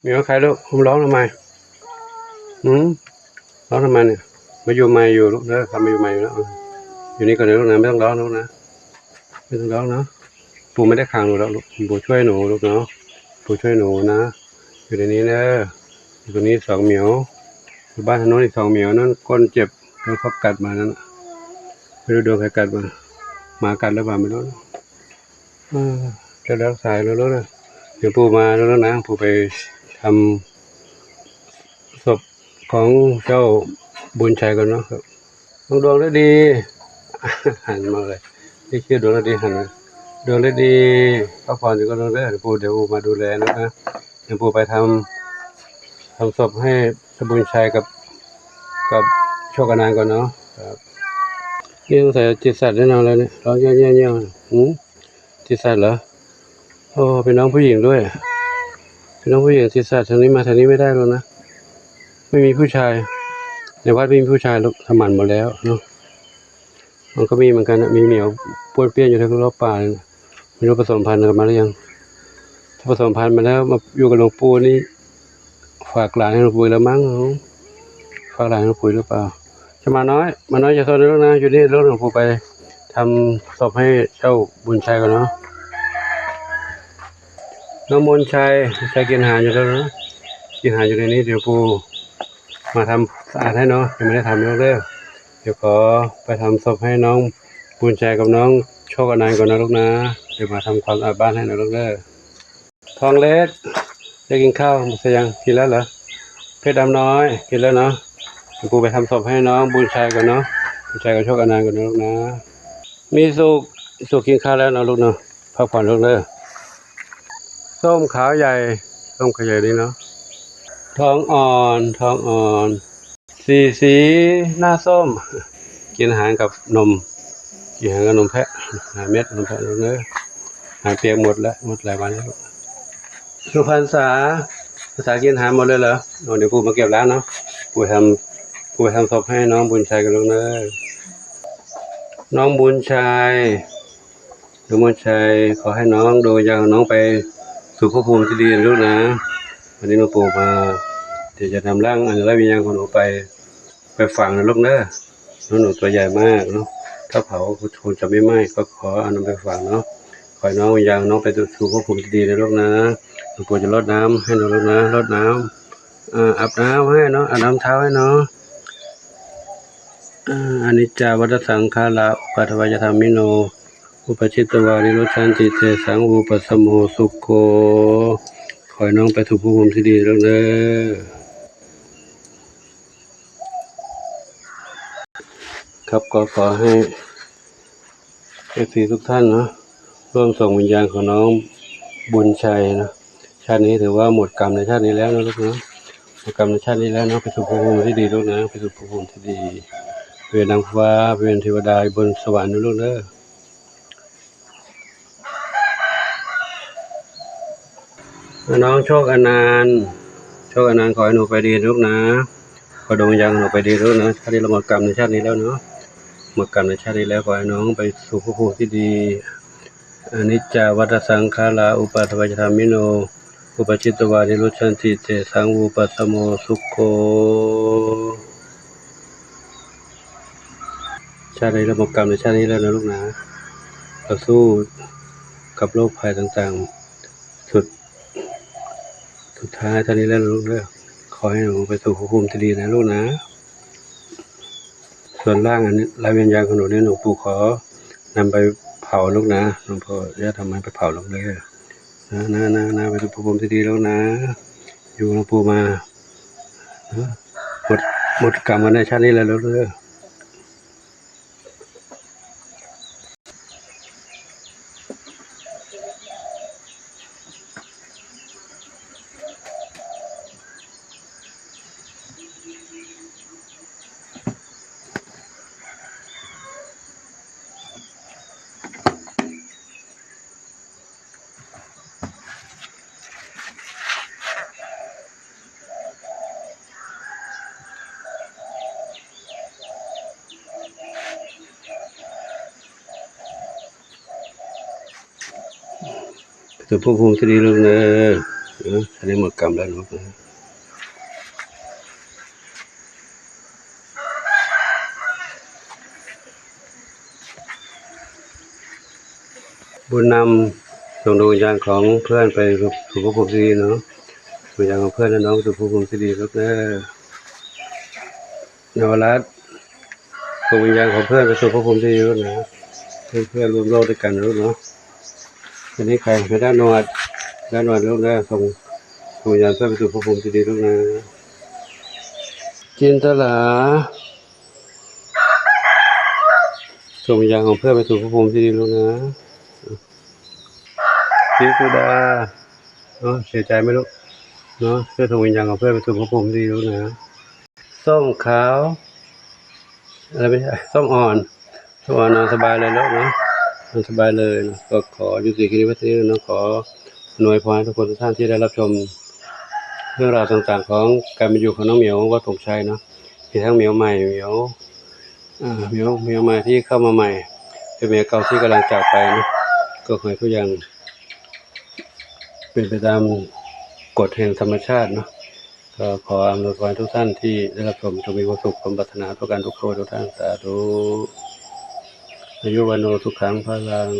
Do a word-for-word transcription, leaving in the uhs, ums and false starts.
เหมียวใครลูก ร้องทำไม หืม ร้องทำไมเนี่ย มาอยู่ใหม่อยู่ลูกเด้อ ครับ มาอยู่ใหม่อยู่แล้ว อยู่นี่ก่อนนะลูกนะ ไม่ต้องร้องลูกนะ ไม่ต้องร้องเนาะ ปู่ไม่ได้ขังหนูแล้วลูก ปู่ช่วยหนูลูกเนาะ ปู่ช่วยหนูนะ อยู่ในนี้เด้อ อยู่ตรงนี้สองเหมียว อยู่บ้านทางโน้นอีกสองเหมียวนั่นก้นเจ็บ โดนเขากัดมานั่นน่ะ ไม่รู้โดนใครกัดมา หมากัดหรือเปล่าไม่รู้นะ เออ จะรักษาแล้วนะ เดี๋ยวปู่มาแล้วนะ ปู่ไปทำศพของเจ้าบุญชัยก่อนเนาะครับ น้องดวงฤดี หันมาเลย นี่ชื่อดวงฤดี หันมา ดวงฤดี พักผ่อนอยู่กับดวงฤดี เดี๋ยวปู่ เดี๋ยวปู่มาดูแลนะ เดี๋ยวปู่ไปทำ ทำศพให้เจ้าบุญชัยกับ กับโชคอนันต์ก่อนเนาะ ครับ นี่สงสัยจิตสัตว์แน่นอนเลยเนี่ย ร้องเยี่ยวๆๆ หืม จิตสัตว์เหรอ โอ้ เป็นน้องผู้หญิงด้วย เป็นน้องผู้หญิง จิตสัตว์ ทางนี้มา ทางนี้ไม่ได้แล้วนะ ไม่มีผู้ชาย ในวัดไม่มีผู้ชายหรอก สมานหมดแล้วเนาะ มันก็มีเหมือนกันนะ มีเหมียวป้วนเปี้ยนอยู่แถวรอบป่าเนี่ย ไม่รู้ผสมพันธุ์กันมาหรือยัง ถ้าผสมพันธุ์มาแล้ว มาอยู่กับหลวงปู่นี่ ฝากหลานให้หลวงปู่แล้วมั้ง ฝากหลานให้หลวงปู่หรือเปล่า จะมาน้อย มาน้อยอย่าโทษนะลูกนะ อยู่นี่ แล้วหลวงปู่ไปทำศพให้เจ้าบุญชัยก่อนเนาะ น้องบุญชัย บุญชัยกินอาหารอยู่แล้วนะ กินอาหารอยู่ในนี้ เดี๋ยวปู่มาทำสะอาดให้เนาะ ยังไม่ได้ทำเรื่องเด้อ เดี๋ยวขอไปทำศพให้น้องบุญชัยกับน้องโชคอนันต์ก่อนนะลูกนะ เดี๋ยวมาทำความสะอาดบ้านให้นะลูกเด้อ ทองเล็ก ได้กินข้าวหมดหรือยัง กินแล้วเหรอ เพชรดำน้อย กินแล้วเนาะ เดี๋ยวปู่ไปทำศพให้น้องบุญชัยก่อนเนาะ บุญชัยกับโชคอนันต์ก่อนนะลูกนะ มีสุข สุขกินข้าวแล้วเนาะลูกเนาะ พักผ่อนลูกเด้อ ส้มขาวใหญ่ ส้มขาวใหญ่นี่เนาะ ทองอ่อน ทองอ่อน สี สี หน้าส้ม กินอาหารกับนม กินอาหารกับนมแพะ หาเม็ดนมแพะลูกเอ้ย อาหารเปียกหมดแล้ว หมดหลายวันแล้ว สุพรรณษา ภาษากินอาหารหมดเลยเหรอ อ๋อ เดี๋ยวปู่มาเก็บร้านเนาะ ปู่ทำ ปู่ทำศพให้น้องบุญชัยกับลูกเอ้ย น้องบุญชัย น้องบุญชัย ขอให้น้องดวงวิญญาณของน้องไปสู่ภพภูมิที่ดีนะลูกนะ วันนี้หลวงปู่มา เดี๋ยวจะนำร่างอันไร้วิญญาณของหนูไป ไปฝังนะลูกเด้อ น้องหนูตัวใหญ่มากเนาะ ถ้าเผาคงจะไม่ไหม้ ก็ขอเอานำไปฝังเนาะ ขอให้น้องวิญญาณน้องไปสู่ภพภูมิที่ดีนะลูกนะ หลวงปู่จะรดน้ำให้นะลูกนะ รดน้ำ อ่า อาบน้ำให้เนาะ อาบน้ำเท้าให้เนาะ อ่า อนิจจาวัฏสังขารา อุปาทวยธรรมิโน อุปาทิตวานิรุชันติ เตสัง วุปปสมโมสุโข ขอให้น้องไปสู่ภพภูมิที่ดีแล้วเด้อ ครับ ก็ขอให้ เอฟซี ทุกท่านเนาะ ร่วมส่งวิญญาณของน้องบุญชัยเนาะ ชาตินี้ถือว่าหมดกรรมในชาตินี้แล้วนะลูกเนาะ หมดกรรมในชาตินี้แล้วเนาะ ไปสู่ภพภูมิที่ดีลูกนะ ไปสู่ภพภูมิที่ดี เป็นนางฟ้า เป็นเทวดาบนสวรรค์นะลูกเด้อ น้องโชคอนันต์ โชคอนันต์ ขอให้หนูไปดีลูกนะ ขอดวงวิญญาณหนูไปดีลูกนะ ชาตินี้เราหมดกรรมในชาตินี้แล้วเนาะ หมดกรรมในชาตินี้แล้ว ขอให้น้องไปสู่ภพภูมิที่ดี อนิจจาวัฏสังขารา อุปาทวยธรรมิโน อุปาทิตวานิรุชันติ เตสัง วุปปสมโมสุโข ชาตินี้เราหมดกรรมในชาตินี้แล้วนะลูกนะ เราสู้กับโรคภัยต่างๆ สุด สุดท้ายเท่านี้แล้วนะลูกเด้อ ขอให้หนูไปสู่ภพภูมิที่ดีนะลูกนะ ส่วนร่างอันนี้ ร่างวิญญาณของหนูเนี่ย หลวงปู่ขอนำไปเผาลูกนะ หลวงพ่อจะทำให้ไปเผาลูกเด้อ นะ นะ นะ นะ ไปสู่ภพภูมิที่ดีลูกนะ อยู่หลวงปู่มา นะ หมด หมดกรรมกันในชาตินี้แล้วลูกเด้อ สู่ภพภูมิที่ดีลูกเด้อ เออ อันนี้หมดกรรมแล้วเนาะ บุญนำส่งดวงวิญญาณของเพื่อนไปสู่ภพภูมิที่ดีเนาะ ดวงวิญญาณของเพื่อนและน้องสู่ภพภูมิที่ดีครับเด้อ นวรัตน์ ส่งวิญญาณของเพื่อนไปสู่ภพภูมิที่ดีลูกนะ เพื่อนๆร่วมโลกด้วยกันลูกเนาะ ทีนี้ใคร ไปด้านนวด ด้านนวดลูกนะส่ง ส่งวิญญาณเพื่อนไปสู่ภพภูมิที่ดีลูกนะ จินตลา ส่งวิญญาณของเพื่อนไปสู่ภพภูมิที่ดีลูกนะ ศรีสุดา เนาะ เสียใจไหมลูก เนาะ ช่วยส่งวิญญาณของเพื่อนไปสู่ภพภูมิที่ดีลูกนะ ส้มขาว อะไรไม่ใช่ ส้มอ่อน ส้มอ่อนนอนสบายเลยลูกเนาะ นอนสบายเลยนะ ก็ขอยุติคลิปไว้ที่นี่เนาะ ขออวยพรให้ทุกคนทุกท่านที่ได้รับชม เรื่องราวต่างๆของการเป็นอยู่ของน้องเหมียววัดผงชัยเนาะ มีทั้งเหมียวใหม่ เหมียว อ่า เหมียว เหมียวใหม่ที่เข้ามาใหม่ เป็นเหมียวเก่าที่กำลังจากไปเนาะ ก็ขอให้ทุกอย่างเป็นไปตามกฎแห่งธรรมชาติเนาะ ก็ขออำนวยพรทุกท่านที่ได้รับชมจงมีความสุขสมปรารถนาทุกการทุกโทษทุกท่าน สาธุ อายุวัณโณสุขังพลัง